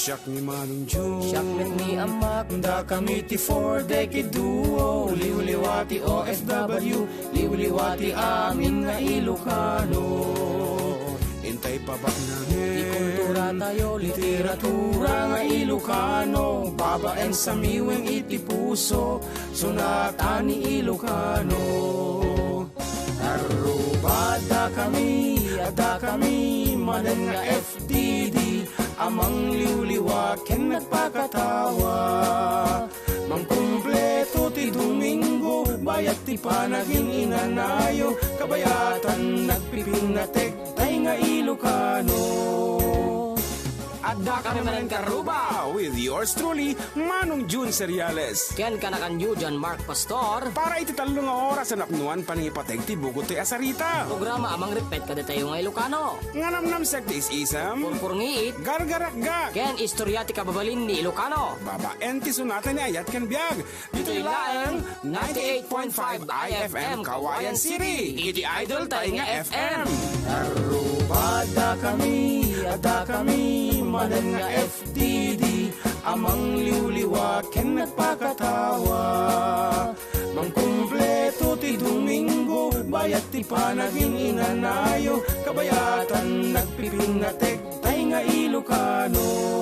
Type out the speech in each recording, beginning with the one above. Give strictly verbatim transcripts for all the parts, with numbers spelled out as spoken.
Siak ni Manong Jun. Siak met ni Ammak. Dakami ti Four Decade Duo. Liwliwa ti O F W. Liwliwa ti amin nga Ilocano. Intay pabaknangen. Ti kultura tayo, literatura nga Ilocano. Babaen sa miweng iti puso. Sunat a ni Ilocano. Arrubada kami, adda kami, manen nga F T D, a mangliwliwa ken nagpakatawa. Mangkumpleto ti Domingo, bayat ti panagin-inanayo, kabayatan nagpipinnatek, tay nga Ilocano. Adda kami manen karruba with yours truly, Manong Jun Seriales. Ken kanakanyo, John Mark Pastor. Para iti tallo nga oras a napnuan panangipateg ti bugot ti asarita. Programa a mangrippet kadatayo nga Ilocano. Nga namnamsek ti is-isem. Purpurngiit. Gargarakgak. Ken istorya ti kababalin ni Ilocano. Babaen ti sunatan ni ayat ken biag. Ditoy laeng ninety-eight point five I F M Kawayan City. Iti Idol tayo nga F M. Arrubada kami, adda kami, manen nga F T D, a mangliwliwa ken nagpakatawa. Mangkumpleto ti Domingo, bayat ti panagin-inanayo, kabayatan nagpipinnatek, tay nga Ilocano.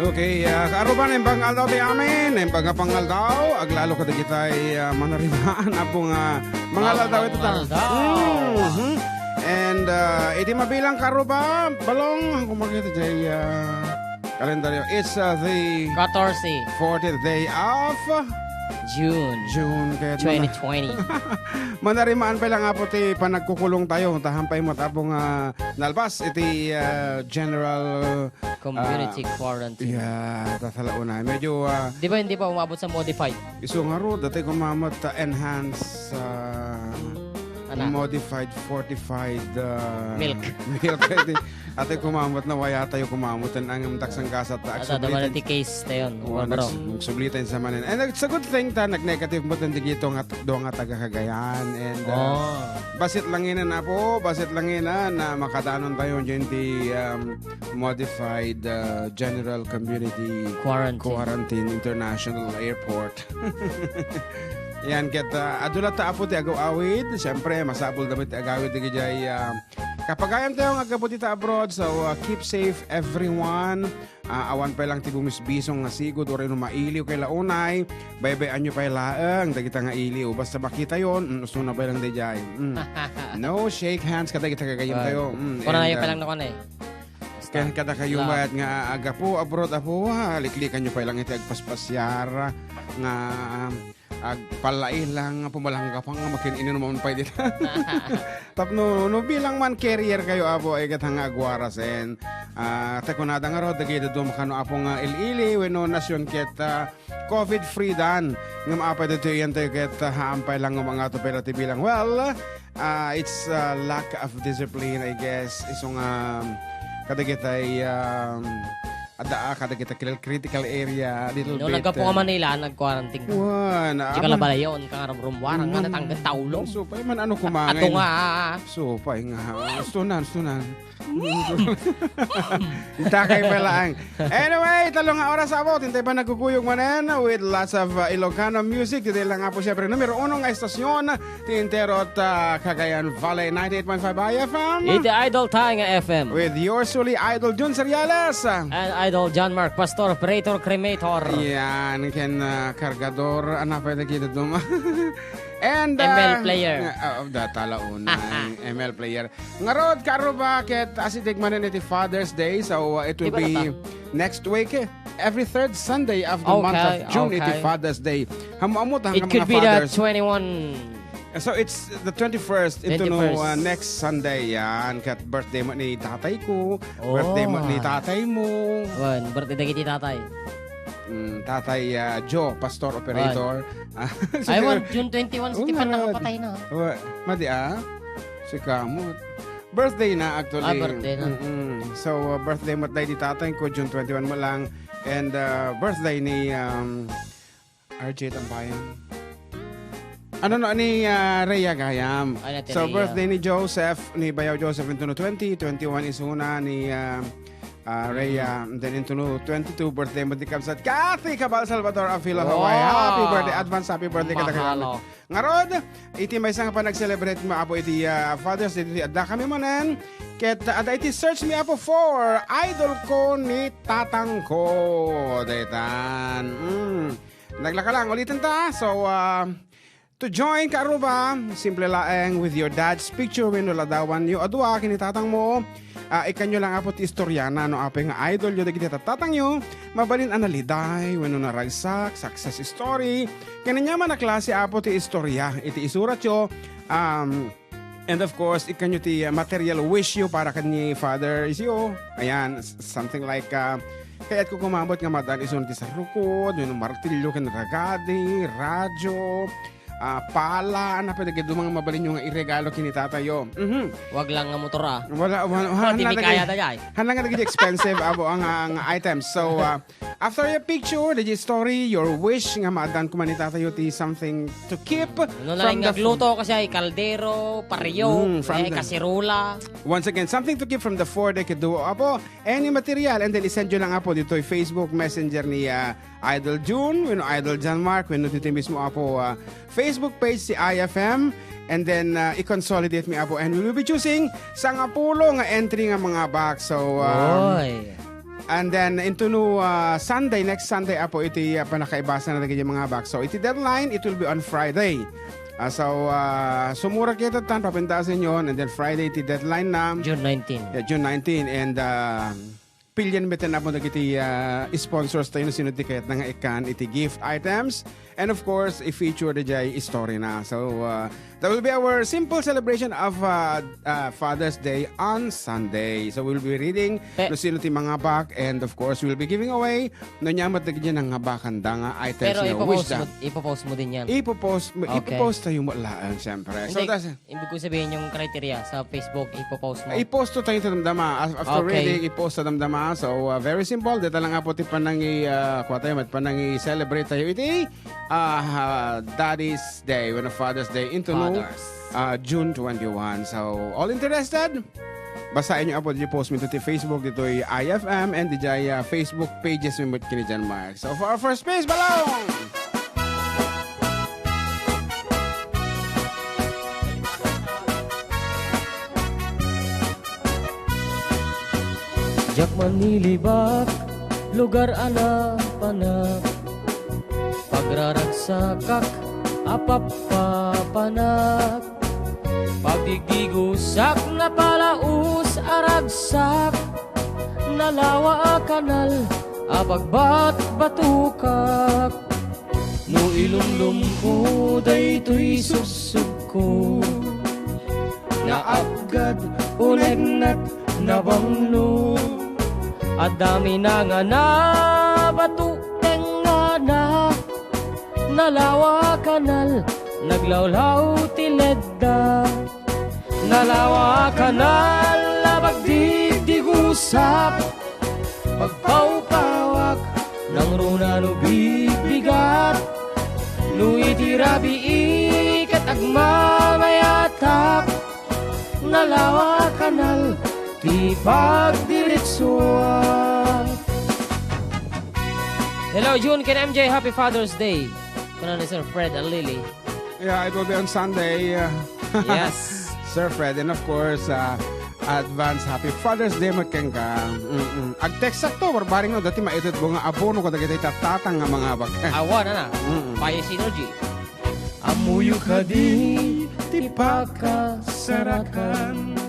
Okay, ah, kaarruba, naimbag nga aldaw ti amin, naimbag nga pangaldaw, aglalo kadagitay, ah, manarimaan, apo nga, mangaldaw ita. Mangaldaw. Mhm. And, ah, iti mabilang kaarruba, balong, kung makita jay, ah, kalendaryo, it's, uh, the Katorse. Fourteenth day of June. June, kaya twenty twenty. Manarimaan pay lang, apo, ti panagkukulong tayo. Tahan pay mo, apo, nga nalpas iti, uh, general, Community uh, quarantine. Yeah, tatalauna. Medyo, uh, di ba hindi pa umabot sa modified? Isu nga ro, dati kumamot, uh, enhanced, uh, Ana. Modified, fortified, uh, milk. Milk. Ati kumamot na waya tayo kumamot. Ang, ang daksang gasat ta. Ata, agsubliten. Dama ti case tayon. Oh, bro. Nags-, nagsubliten sa manen. And it's a good thing ta nag-negative mo tindi dito nga, do nga taga Cagayan. And, uh, oh, basit lang ina na po, basit lang ina na makadanon tayo dyan di, um, modified, uh, general community quarantine. Quarantine International Airport. Yan, ket, ah, adu latta, apo, ti agaw-awid. Siyempre, masapul damit ti agawid dagijay, ah, kapagayan tayo nga aggapu dita abroad. So, ah, keep safe, everyone. Ah, awan pay lang ti bumisbisong nga sigud, uray no mailiw kay launay, baybay-anyo pay laeng dagita nga iliw. Basta makitayon, mm, usto na pay lang dayjay. Mm. No shake hands kadagita gagayem tayo. Mm, kuna na pay lang, eh. Ken kada kayo met nga agapu abroad, apo, ah, liklikan nyo pay lang iti agpaspasiar nga, ah, agpalailang nga pumalanggapan nga makin-inuman pay dita. Tapno, no, bilang man carrier kayo, apo, ay ket nga agwarasen. Ah, ta kunada nga ro, dagiti dum kano, apo, nga il-ili, wenno nasyon ket, ah, covid free dan. Ngem apay ditoy yan tayo ket, ah, haan pay lang nga mangato pay ti bilang. Well, ah, it's, ah, lack of discipline, I guess. Isu nga, kadagitay, um, adda, ah, kadagitay critical area, a little bit, no, naggapu ka, ah, Manila, nag-quarantine ka. Wan, di ka aman, labalayon, ka nga rumrumwar, nga man, natanggat ta ulo. Supay man, ano kumangan? Ato nga. Supay nga. Sunan, sunan. Dakay pa laang. Anyway, tallo nga oras, apo. Tintay pa nagkukuyog manen with lots of, uh, Ilocano music. Dito lang, apo, siyempre, numero uno nga estasyon ti entero ta Cagayan Valley, ninety-eight point five I F M. Iti Idol tayo nga F M. With yours truly, Idol Jun Seriales. And Idol John Mark Pastor, operator, cremator. Yan, ken, uh, kargador, ano pa yung nakita duma? And, M L, uh, player. Uh, uh, da, tala unay. M L player. Ngarud, karuba, ket asideg manen iti Father's Day. So, uh, it will be next week, eh, every third Sunday of the month of June, iti Father's Day. Hamu-amu ta nga mga fathers. It could be the twenty-one. So, it's the twenty-first into no, uh, next Sunday. Yan, ket birthday mo ni tatay ko. Oh. Birthday mo ni tatay mo. Wan, birthday dagiti tatay. Mm, tatay, uh, Joe, pastor, operator. Wan. Ay, wan, June twenty-one, oh, siti pa nakapatay na. Wa-, madi, ah? Si Kamot. Birthday na, actually. Ah, birthday na. Mm-mm. So, uh, birthday mo tayo di tatay ko, June twenty-one mo lang. And, uh, birthday ni, um, R J Tambayan. Ano, no, ni, uh, Rhea Gayam. Ay, ni Ate So, Rhea. Birthday ni Joseph, ni Bayaw Joseph, into no twenty, twenty-one is una ni, uh, uh, Rhea. Mm. And then into no twenty-two, birthday mo di kabsat. Kathy Cabal Salvador of Hilo, Hawaii. Wow. Happy birthday. Advance happy birthday, kada Mahalo. Ngarud, iti maysa nga panag-celebrate mo, Apo, iti, ah, Father's Day, iti adda kami manen. Ket, ah, adda iti search mi, Apo, for idol ko ni tatang ko. Daytan. Mm. Naglaka lang, ulitin ta. So, ah, to join, kaaruba, simple laeng with your dad's picture wenno ladawan yo a dua ken ni tatang mo. Ah, ikkanyo lang, Apo, ti istoriana no apay nga idol yo dagiti tattatangyo, mabalin a naliday wenno naragsak, success story, ken ania man a klase, Apo, ti istoria iti isuratyo. Um, and of course, ikkanyo ti, uh, material wish yo para ken ni Father isyo. Ayan, s-, something like, uh, kayatko kumamot nga madan isun ti sarukod, wenno martilyo ken ragadi, radyo, ah, pala, ano pa dagiti dumang mabalinyo nga iregalo ken ni tatayo. Mhm. Wag lang nga motor, ah. Wala, wala, Oh, di wala mi kaya lagi. Dayay. Haan lang nga dagiti expensive, abo, ang, ang items. So, ah, after your picture, the story, your wish nga maadan koma ni tatayo ti something to keep No, from lain the nga agluto kasi ay kaldero, pareyo, Mm, from eh, the kaserola. Once again, something to keep from the four-day kaduo. Apo, any material, and then isend nyo lang, Apo, ditoy Facebook Messenger ni, ah, Idol June, wenno Idol John Mark, wenno ditoy mismo, Apo, ah, Facebook page ti I F M, and then, ah, i-consolidate mi, Apo, and we will be choosing sangapulo nga entry nga mga box. So, um, Oy. And then, into no, ah, Sunday, next Sunday, Apo, iti, ah, panakaibasa na dagiti mga box. So, iti deadline, it will be on Friday. Ah, so, ah, sumura kita tan, papintasen yon, and then Friday, iti deadline na. June nineteen. Yeah, June nineteen, and, ah, pilien mi ten, Apo, dagiti, ah, sponsors tayo no sino ti kayatna nga ikkan iti gift items. And of course, i-feature dayjay story na. So, uh, that will be our simple celebration of, uh, uh, Father's Day on Sunday. So, we'll be reading Pe- no sino ti mangabak, and of course, we'll be giving away no ania met dagiti nangabakanda nga items Pero nga ipopost wish da. mo, ipopost mo din yan. Ipopost mo, Okay. ipopost tayo mo laang, siyempre. So, Hindi. that's Ibig ko sabihin, yung criteria sa Facebook, ipopost mo. Ipost to tayo ta damdama. Af-, after Okay. reading, ipost ta damdama. So, uh, very simple. Dita lang, Apo, ti panangi, uh, kuha tayo, met panangi-celebrate tayo iti, uh, uh, Daddy's Day, wenno Father's Day, into no, Fathers. uh, June twenty-one. So, all interested? Basaen nyo, Apo, di post mi to ti Facebook, ditoy I F M, and di jay, uh, Facebook pages mi met kini John Mark. So, for our first piece, balong! Diak manilibak, lugar a napanak. Pagraragsakak a pappapanak. Pagdigdigusak, napalaus a ragsak. Nalawa a kanal a pagbatbatokak. No ilumlomko daytoy subsubko, naapgad, unegnat, nabanglo. Adda minangana, bato, tengngana. Nalawa a kanal, naglawlaw ti ledda. Nalawa a kanal a pagdigdigusak, pagpawpawak, nangruna no bigbigat. No iti rabii ket agmamayatak, nalawa a kanal ti pagdiritsuak. Hello, June ken M J, happy Father's Day. Kuna ni Sir Fred Alili. Yeah, it will be on Sunday, uh, Yes. Sir Fred. And of course, uh, advance happy Father's Day met kenka. Mm-mm. Ag-text sakto, barbaring no, dati maited mo nga abono ko dagiti tattatang nga mga bag. Awan, ana. Mm-mm. Payo Synergy. Ammoyo kadi ti pakasarakan,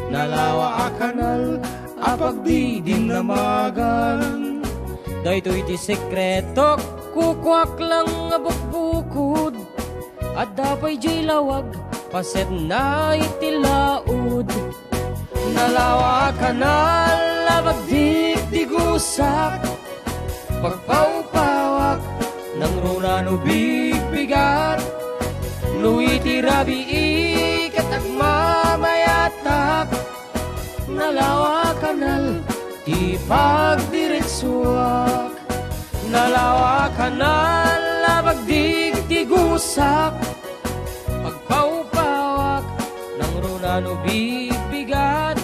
nalawa a kanal a pagdidinnamagan. Daytoy ti sekretok, kukuak lang nga bukbukod. Adda pay diay lawag, pasetna iti laud. Nalawa a kanal a pagdigdigusak, pagpawpawak, nangruna no bigbigat. No iti rabii ket agmamayatak, nalawa a kanal ti pagdiritsuak. Nalawakan a labagdigdigusak, pagpawpawak, nangruna no bibbigat,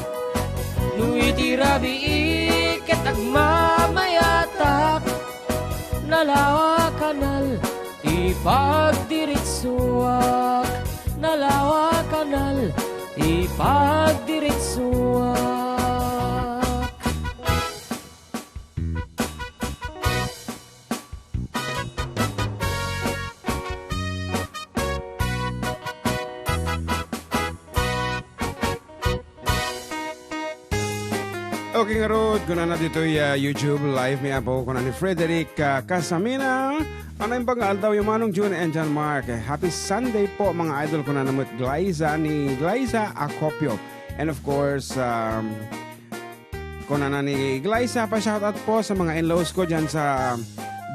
no iti rabii ket agmamayatak, nalawakan a ti pagdiritsuak, nalawakan a ti pagdiritsuak. Okay, ngarud, kunana ditoy, ah, YouTube live mi apo, kuna ni Frederick, ah, Casamina. Ano yung pag-aldaw yung Manong June and John Mark? Eh, happy Sunday po, mga idol, kuna na mo Glyza ni Glyza Acopio. And of course, um, kunana ni Glyza, pa-shoutout po sa mga in-laws ko dyan sa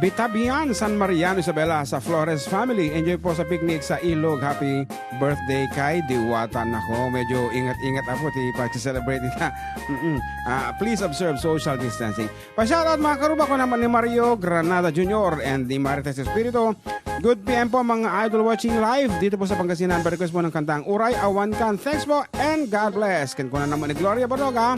Bitabian, San Mariano, Isabela, sa Flores family. Enjoy po sa picnic sa Ilog. Happy birthday kay Diwata. Nako, medyo ingat-ingat apo ti pag-celebrate ita. Mm-mm. Ah, please observe social distancing. Pa-shoutout, mga karuba, kuna na mo ni Mario Granada Junior and ni Marites Espiritu. Good P M po, mga idol, watching live dito po sa Pangasinan. Pa-request po ng kantang Uray Awan Kan. Thanks po and God bless. Ken kuna na mo ni Gloria Baroga.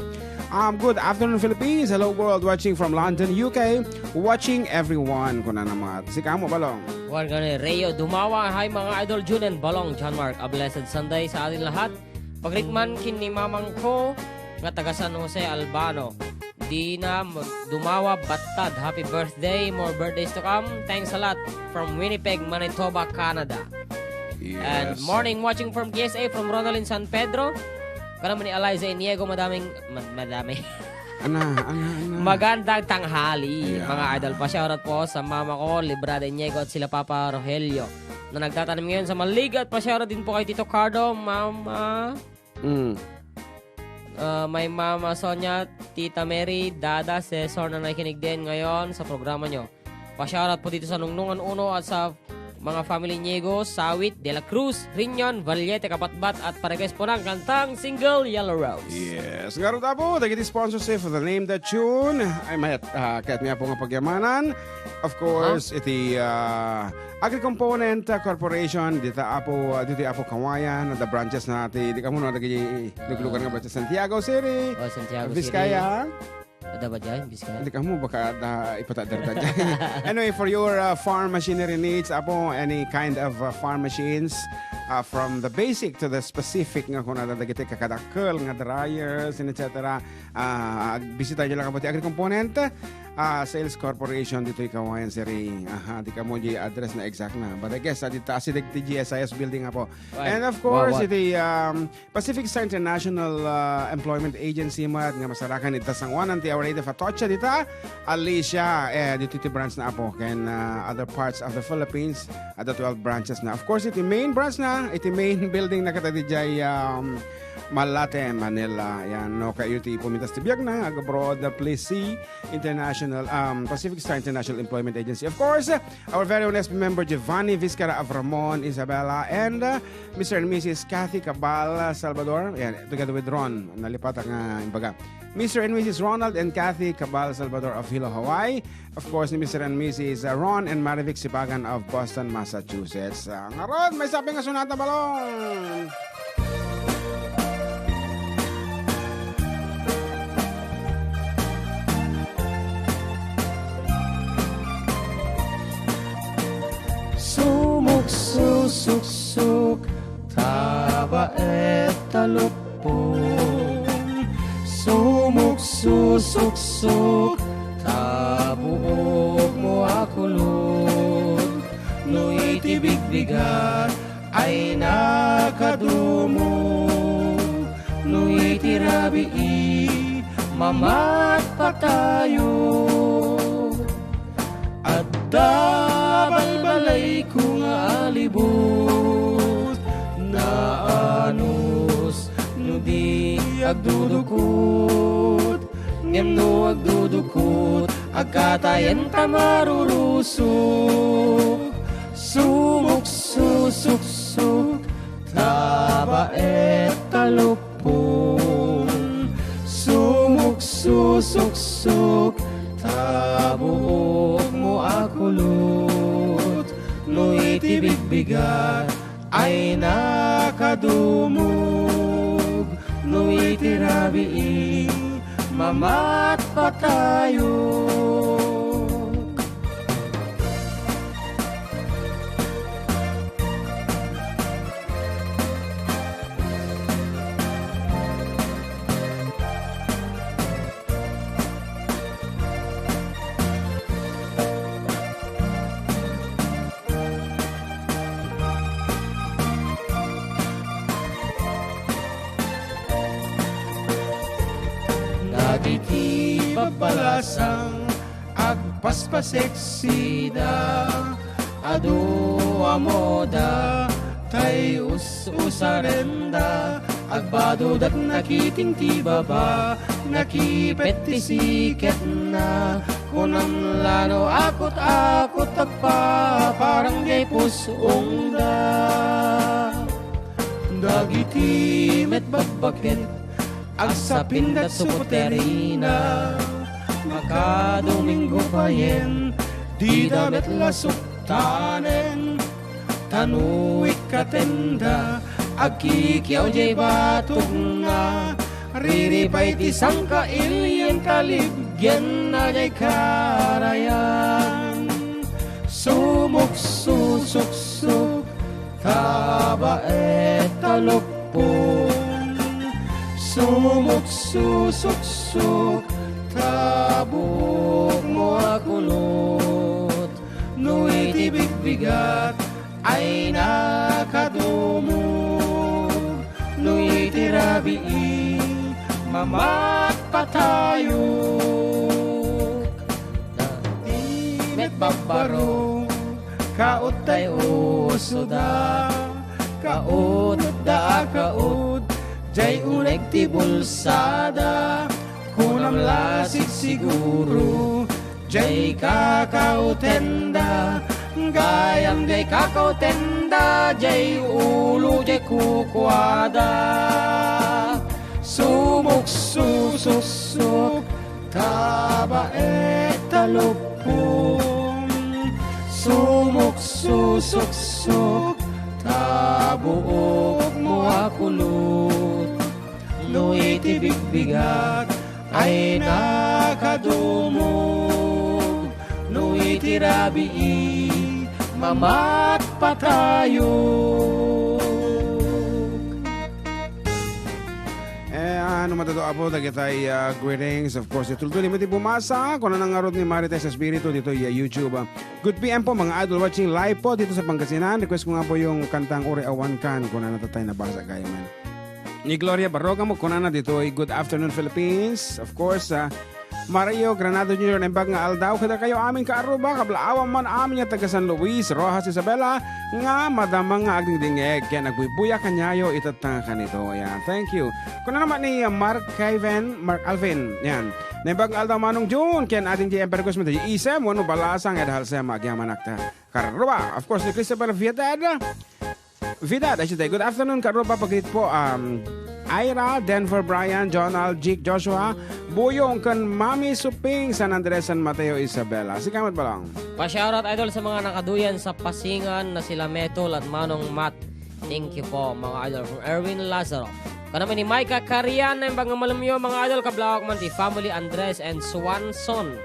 Um, good afternoon, Philippines. Hello, world. Watching from London, U K. Watching everyone. Kuna na mo. Sika mo, Balong. Juan Gane Reo Dumawa. Hi, mga idol, June and Balong, John Mark. A blessed Sunday sa atin lahat. Pagrikman ken ni mamang ko nga taga San Jose Albano. Dina Mag-, Dumawa Battad. Happy birthday, more birthdays to come. Thanks a lot. From Winnipeg, Manitoba, Canada. And Yes. morning watching from K S A from Ronaldin San Pedro. Kana man ni Eliza Iniego, madaming, ma-, madami. Ana, ana, ana. Magandang tanghali, Yeah. mga idol. Pasyarat po sa mama ko, Librada Iniego, at sila Papa Rogelio, na nagtatanim ngayon sa Maligat. Pasyarat din po kay Tito Cardo, Mama. Mm. Ah, may Mama Sonia, Tita Mary, Dada, Cesar na nakikinig din ngayon sa programa nyo. Pasyarat po dito sa Nungnungan Uno at sa mga family Niego, Sawit, De La Cruz, Riñon, Vallete, Kapatbat, at pa-request po ng kantang single Yellow Rose. Yes. Ngarud apo, dagiti sponsors for the name that tune. Ay, mayat, ah, ket niya po nga pagyamanan. Of course, Aha. iti, ah, Agri-Component, ah, Corporation, dita apo, ah, dito apo Kawayan, the branches na ti, di kamo no, dagiti luglugan nga branches, Santiago City, Oh, Santiago Vizcaya. City. Ada ba dyan? Biskaya? Hindi ka mo, baka da, ipatadar ka dyan. Anyway, for your, uh, farm machinery needs, apo, any kind of, uh, farm machines, uh, from the basic to the specific nga kuna dagiti kakadakkel nga dryers, and et cetera. Ah, bisita nyo lang po ti Agri-Component, ah, Sales Corporation dito i Kawayan City. Aha, di ka mo di address na exact na. But I guess, ah, dito, asi dagiti G S I S building nga po. Right. And of course, Wow, what? iti, um, Pacific Star International, ah, Employment Agency met nga masarakan ita San Juan, ti Our Lady of Atocha dita, Alicia, eh, dito ti branch na apo, ken, ah, other parts of the Philippines, at the twelve branches na. Of course, iti main branch na, iti main building na kata dijay, um, Malate, Manila. Yan, no, kayo ti pumintas ti biag na, ag-abroad, na please see International, um, Pacific Star International Employment Agency. Of course, our very own S P member Giovanni Vizcara of Ramon, Isabela, and, uh, Mister and Missus Kathy Cabal Salvador, yan, together with Ron, nalipat ang, uh, imbaga. Mister and Missus Ronald and Kathy Cabal Salvador of Hilo, Hawaii. Of course, ni Mister and Missus Ron and Marivic Sibagan of Boston, Massachusetts. Uh, ngaron, may sabi nga sunata, Balong. Sumuksusuksuk, tabaet ta lupon. Sumuksusuksuk, tabuog mo a kulod. No iti bigbigat, ay nakadumo, no iti rabii, mamatpatayo. Adda balbalayko nga alibut, naanus no di agdudukot, ngem no agdudukot, agkatayen ta marurusok. Sumuksusuksuk, tabaet ta lupon. Sumuksusuksuk, tabuog mo Gat ay nakadumog no iti rabii, mamatpatayo. Dagiti babbalasang agpaspaseksida, adu a moda, tay us-usarenda, agbadudak nakiting ti baba, nakipet ti siketna, kunam la no akut-akut agpaparang diay pus-ongda. Dagiti met babbaket, agsapinda suputerina, makadomingo payen, dida met la suktanen. Ta no ikkatenda, agkikiaw diay batogna, riripay ti sangkailien, talibgenna diay karayan. Sumuksusuksuk, tabaet ta luppon. Sumuksusuksuk, ta buokmo a kulot. No iti bigbigat ay nakadumog, no iti rabii, mamatpatayok. Dagiti met babbaro, kaot tay usoda, kaot da a kaot, jay uneg ti bulsada, kunam la sigsiguro, jay kakautenda, gayam jay kakautenda, jay ulo jay kukuada. Sumuksusuksuk, tabaet ta luppon. Sumuksusuksuk, ta buokmo a kulot. No iti bigbigat ay nakadumog, no iti rabii, mamatpatayok. Eh, ano matado, Apo, dagitay, ah, greetings. Of course, itultuloy mo ti bumasa. Kunana ngarud ni Marites Espiritu dito, ya YouTube. Ah, good P M po, mga idol, watching live po dito sa Pangasinan. Request ko nga po yung kantang Uri Awan Kan. Kunana tatay nabasa kayo man. Ni Gloria Barroca mo, kunana ditoy, "Good afternoon, Philippines." Of course, ah, Mario Granado Junior, naimbag nga aldaw, kadakayo amin kaaruba, kablaawan man amin nga taga San Luis, Roxas, Isabela, nga madama nga agdingdingeg, ken agbuybuya kaniayo itatta nga kanito. Ayan, thank you. Kuna naman ni, ah, Mark Kevin, Mark Alvin, yan. Naimbag nga aldaw, Manong Jun, ken ading ti Emperor Guzman, di isem, wano balasang, ed halsem, agyamanak ta. Karua, of course, ni Christopher Viedad. Viedad, I should say, good afternoon, Karuba. Pagit po, um, Ira, Denver, Brian, Jonal, Jake, Joshua, Buyong, ken Mami Suping, San Andres, San Mateo, Isabela. Sika met, Balong. Pa-shoutout, idol, sa mga nakaduyan sa Pasingan na sila Meto at Manong Matt. Thank you po, mga idol, from Erwin Lazaro. Kanami ni Micah Carian, naimbag nga malamyo, mga idol, kablawak man ti family Andres and Swanson.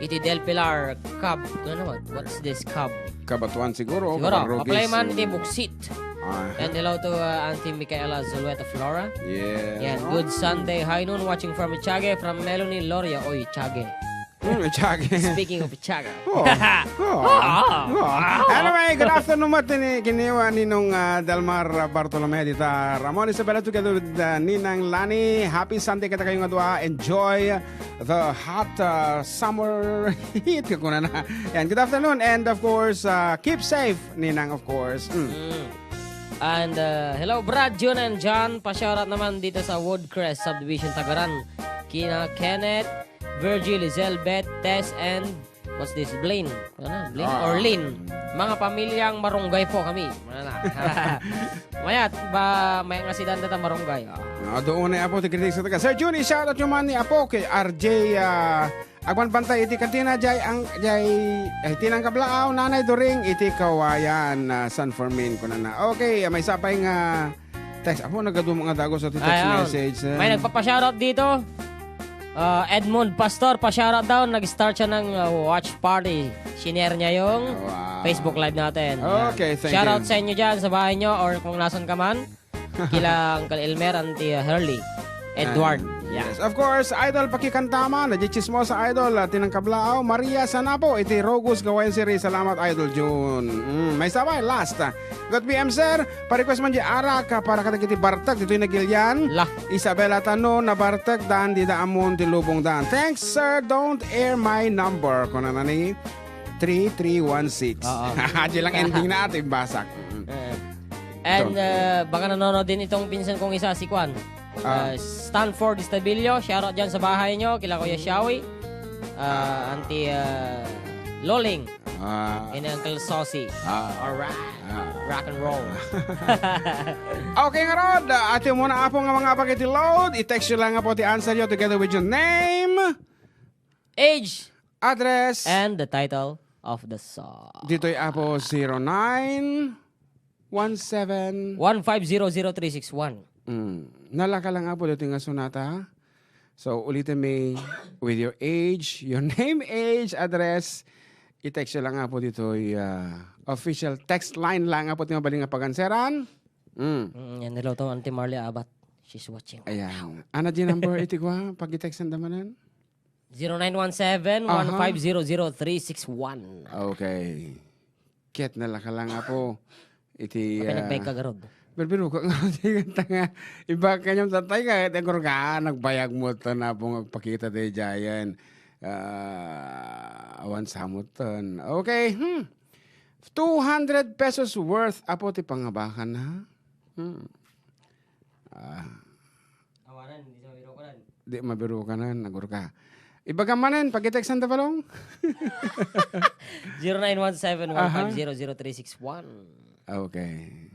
Iti Del Pilar, Cab, ano naman? What's this, Cab? Cabatuan siguro, Siguro, Cabanrogis, maplay man yung iti Buksit. Ah. And hello to, uh, Auntie Micaela Zulueta Flora. Yeah. Yan, good Sunday. High noon, watching from Echage, from Melanie Loria. Oy, Echage. Hmm, Echage. Speaking of Echage. Oh. Oh. Oh. Anyway, good afternoon, Martin. Kiniwa Ninong, uh, Delmar, uh, Bartolome, Dita Ramon, Isabella, together with, uh, Ninang Lani. Happy Sunday kadakayo nga dua. Enjoy the hot, uh, summer heat, kuna na. And good afternoon, and of course, uh, keep safe, Ninang, of course. Mm. Mm. And, uh, hello, Brad, Jun, and John. Pa-shoutout naman dito sa Woodcrest Subdivision, Tagaran. Kina Kenneth, Virgil, Lizelle, Beth, Tess, and what's this? Blaine. Ano? Blaine Ah. or Lynn? Mga pamilyang Marunggay po kami. Ano na? Mayat, ba, may nga si Danda ta Marunggay. Ah. Ah, doon na Apo, ti greetings ka taga. Sir Jun, i-shoutout yung man ni Apo kay R J, ah, Agbanbantay iti kantina, jay ang, jay, ay, Tinang Kablaaw, Nanay Doring, iti Kawayan, ah, San Fermin, kunana. Okay, may sapay nga text. Apo, nagadu nga dagus iti text Ay, ah, message, eh. May nagpapa-shoutout dito. Ah, Edmund Pastor, pa-shoutout daw. Nag-start siya ng, ah, watch party. Shinare niya yung Wow. Facebook Live natin. Yan. Okay, thank Shoutout you. sa inyo dyan, sa bahay nyo, or kung nasan ka man. Kila Uncle Elmer, Auntie, uh, Hurley. Edward. Ayan. Yeah. Yes. Of course, Idol, pakikanta man. Nadya Chismosa, Idol, uh, Tinang Kablaaw. Maria Sanapo, iti Rogus, Kawayan City. Salamat, Idol June. Mm, may sabay, last. Uh, Good P M, sir. Pa-request man di arak, uh, para kadagiti bartek, ditoy nagilian. La. Isabela Tano, nabartek dan, dida ammon ti lubong dan. Thanks, sir. Don't air my number. Kunana ni three three one six. Oo. Di lang ending na ati, basak. Mm. Eh. And, Don't. uh, baka nanonood din itong pinsan kong isa, si Kwan. Ah. Uh, Stanford Estabilio, shoutout dyan sa bahay nyo, kila Kuya Shawi. Uh, Auntie, uh, Loling. Ah. And Uncle Sosi. Ah. Alright. Ah. Rock and roll. Okay, ngarud, uh, ati muna, Apo, nga mga pagiti load. I-text nyo lang, Apo, ti answer nyo together with your name. Age. Address. And the title of the song. Ditoy, Apo, zero nine one seven. One five zero zero three six one. Mm. Nalaka lang, Apo, ditoy nga sonata. So, ulitin mi, with your age, your name, age, address, i-text nyo lang, Apo, ditoy, ah, official text line lang, Apo, ti mabalin nga paganseran. Mm. Mm, yan, hello to, Auntie Marley Abat. She's watching. Ayan. Ana di number iti kwa, pag-i-text ang damanan? Zero nine one seven, one five zero zero three six one. Okay. Ket nalaka lang, Apo. Iti, Apay ah, nagbayag ka garud? Birbiro ka nga, di ka nga. Iba kanyang tatay ka, ket agurga, nagbayag mo to na po nga agpakita tayo dyan. Ah, awan samot ton. Okay, hmm. Two hundred pesos worth, Apo, ti pangabakan, ha? Hmm. Ah. Awanan, di sa mabirukanan. Di mabirukanan, agurga. Ibaga manen, pag-i-textan ta balong. Zero nine one seven, one five zero zero three six one. Aha. Okay.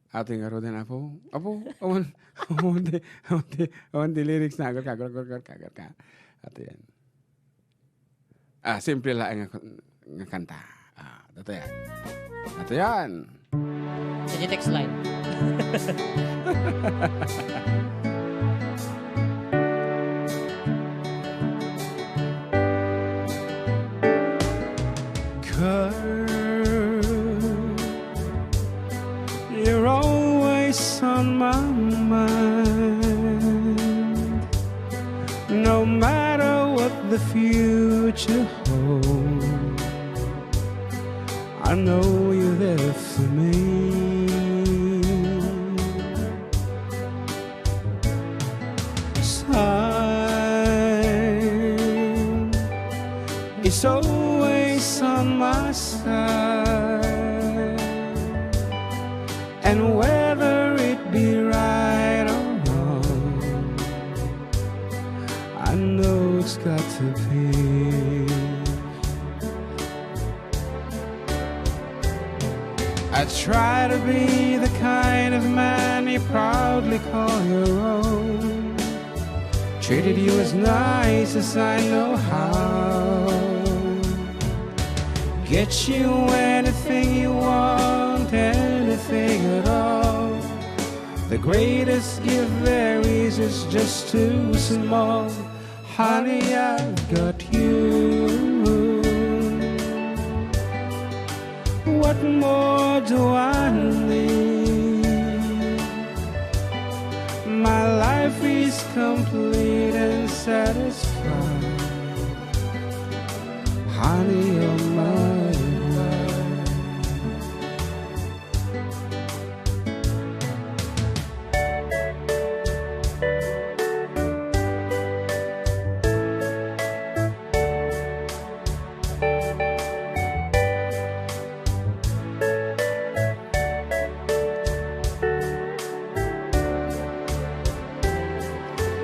Ato nga rodan, Apo. Apo, awan, awan di, awan di, awan di lyrics na, agurga, agurga, agurga, agurga. Ato yan. Ah, simple lang nga, nga kanta. Ah, ato yan. Ato yan. Sa text line. Girl, you're always on my mind. No matter what the future holds, I know you're there for me. Time is always on my side. And whether it be right or wrong, I know it's got to be. I try to be the kind of man you proudly call your own. Treated you as nice as I know how. Get you anything you want, anything at all. The greatest gift there is is just too small. Honey, I've got you. What more do I need? My life is complete and satisfied. Honey, you're my wife.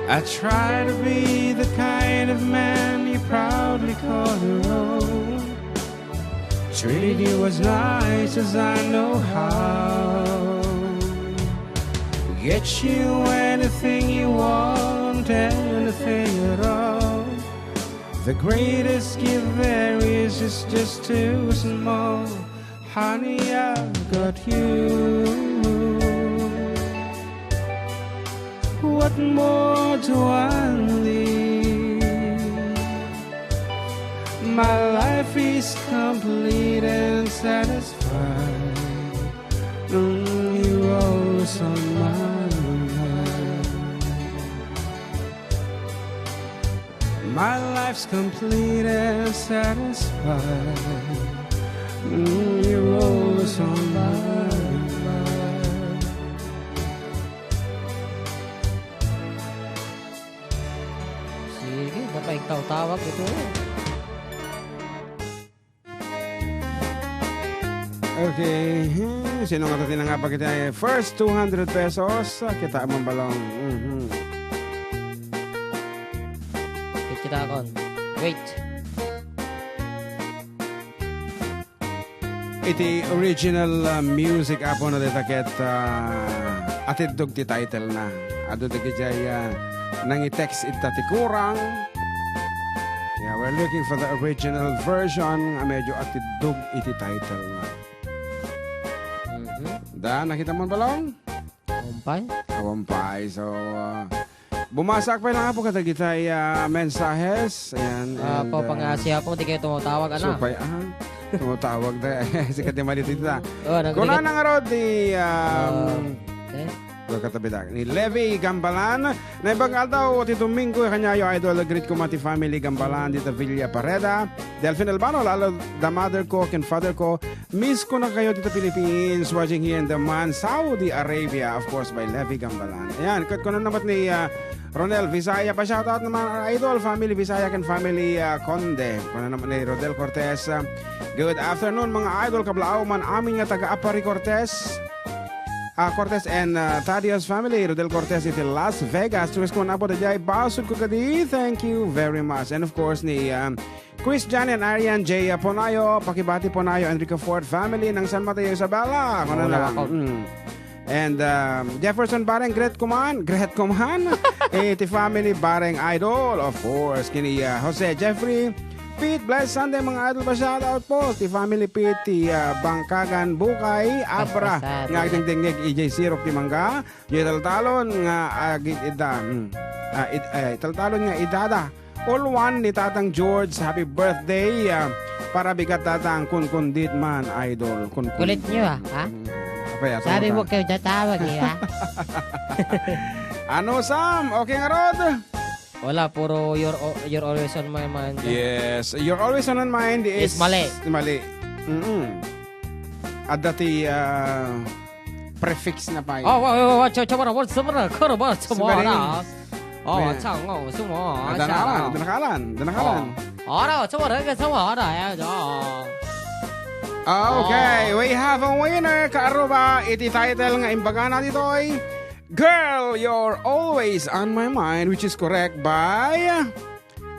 I try to be the kind of man you proudly call your own. Treat you as nice as I know how. Get you anything you want, anything at all. The greatest gift there is is just too small. Honey, I've got you. What more do I need? My life is complete and satisfied. Mm, you're always on my mind. My life's complete and satisfied. Mm, you're always on my mind. Sige, baka ikaw tawag ito. Okay. Hmm, sino nga ito tinangapa kita? First two hundred pesos. Ah, kita man balong. Mhm. Kitkita kon. Wait. Iti original, ah, music, apo, na dita ket, ah, atiddog ti title na. Adu dagiti, ah, nangitext ita ti kurang. Yeah, we're looking for the original version nga medyo atiddog iti title na. Mhm. Da, nakita mo, Balong? Awan pay. Awan pay. So, ah, bumasaak pay lang, apo, kadagitay, ah, mensahes. Ayan, and, Apo, ah, pangasi, apo, di kayo tumatawag, ana. Supay, ah, tumatawag da. Sikat ni Malit dito, ah. Oh, nagrigat. Kuna na nga, Rod, di, um, Ah, eh? Pagkatabi da. Ni Levi Gambalan, naimbag nga aldaw ti Domingo, kaniayo, idol, greet ko man ti family Gambalan, dita Villa Pareda, Delfin Albano, lalo da mother ko, ken father ko, Miss ko na kayo dito Philippines, watching here in Dammam, Saudi Arabia, of course, by Levi Gambalan. Ayan, ket kuno naman ni, ah, Ronel Visaya, pa-shoutout naman, our idol, family Visaya ken family, ah, Conde. Kuno naman ni Rodel Cortez, ah, good afternoon, mga idol, kablaaw man amin nga taga Apari Cortez. Ah, Cortez and, ah, Tadios family, Rodel Cortez iti Las Vegas. Request ko na po, dayjay, basud ko kadi. Thank you very much. And of course, ni, ah, Chris Jan and Arian J Ponayo, pakibati Ponayo, Enrico Ford family ng San Mateo, Isabela. Kuno na lang. Mm. And, um, Jefferson Bareng, greet ko man, greet ko man. Eh, ti family Bareng Idol, of course. Kini, uh, Jose Jeffrey, Pete, blessed Sunday, mga idol, pa-shoutout po. Ti family Pete, ti, uh, Bangkagan Bukay, Abra, nga agdengdengngeg, E J Sirok, ti Mangga, Joy Taltalon, nga, uh, id-, ida, mm, uh, id-, uh, Taltalon nga idada. All one ni Tatang George, happy birthday, ah, para bigat, Tatang, kunkundit man, idol. Kunkundit. Kulit nyo, ah, ha? Mm. Apay, ato. Sabi mo kayo tatawag, eh, ha? Ano, Sam? Okay nga, Rod? Wala, puro you're, o-, you're always on my mind. Yes, you're always on my mind is mali. Is mali. Mm-mm. Adda ti, ah, prefix na pay. Oh, wa, wa, wa, cha, cha, wara, wara, cha, wara, kara, wara, cha, wara. Oh, cha, ngo, cha, wara, cha, wara. Danakalan, danakalan. Oh. Ara, cha, wara, cha, wara, ya, ya. Ah, okay. Oh. We have a winner, kaaruba, iti title nga imbagana ditoy, Girl, You're Always on My Mind, which is correct by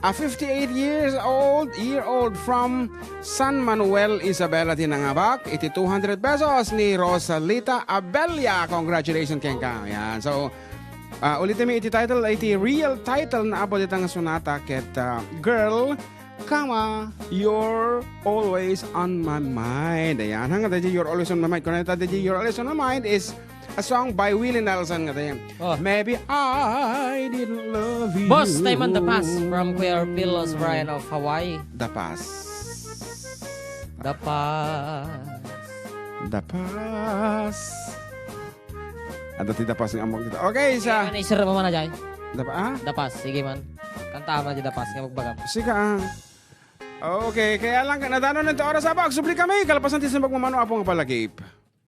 a fifty-eight years old, year old from San Manuel, Isabela ti nangabak iti two hundred pesos ni Rosalita Abella. Congratulations kenka. Yan. So, ah, ulitemi iti title, iti real title na apo dita nga sonata ket, ah, Girl, comma, You're Always on My Mind. Ayan. Hanggang daydi You're Always on My Mind. Kung ano daydi You're Always on My Mind is a song by Willie Nelson nga tayo. Oh. Maybe I didn't love you. Boss, time on the pass from Kuya Pilos Brian of Hawaii. The pass. The pass. The pass. Adda ti the pass nga amok dito. Okay, sa Ano, isir mo man na dyan? The pa-, ah? The pass, sige man. Kantaan mo na dyan the pass, nga magbagam. Sige, ah. Okay, kaya lang, nadano na ito oras, apo. Agsubli kami, kalpasan ti simbag mamano, apo, nga palakip.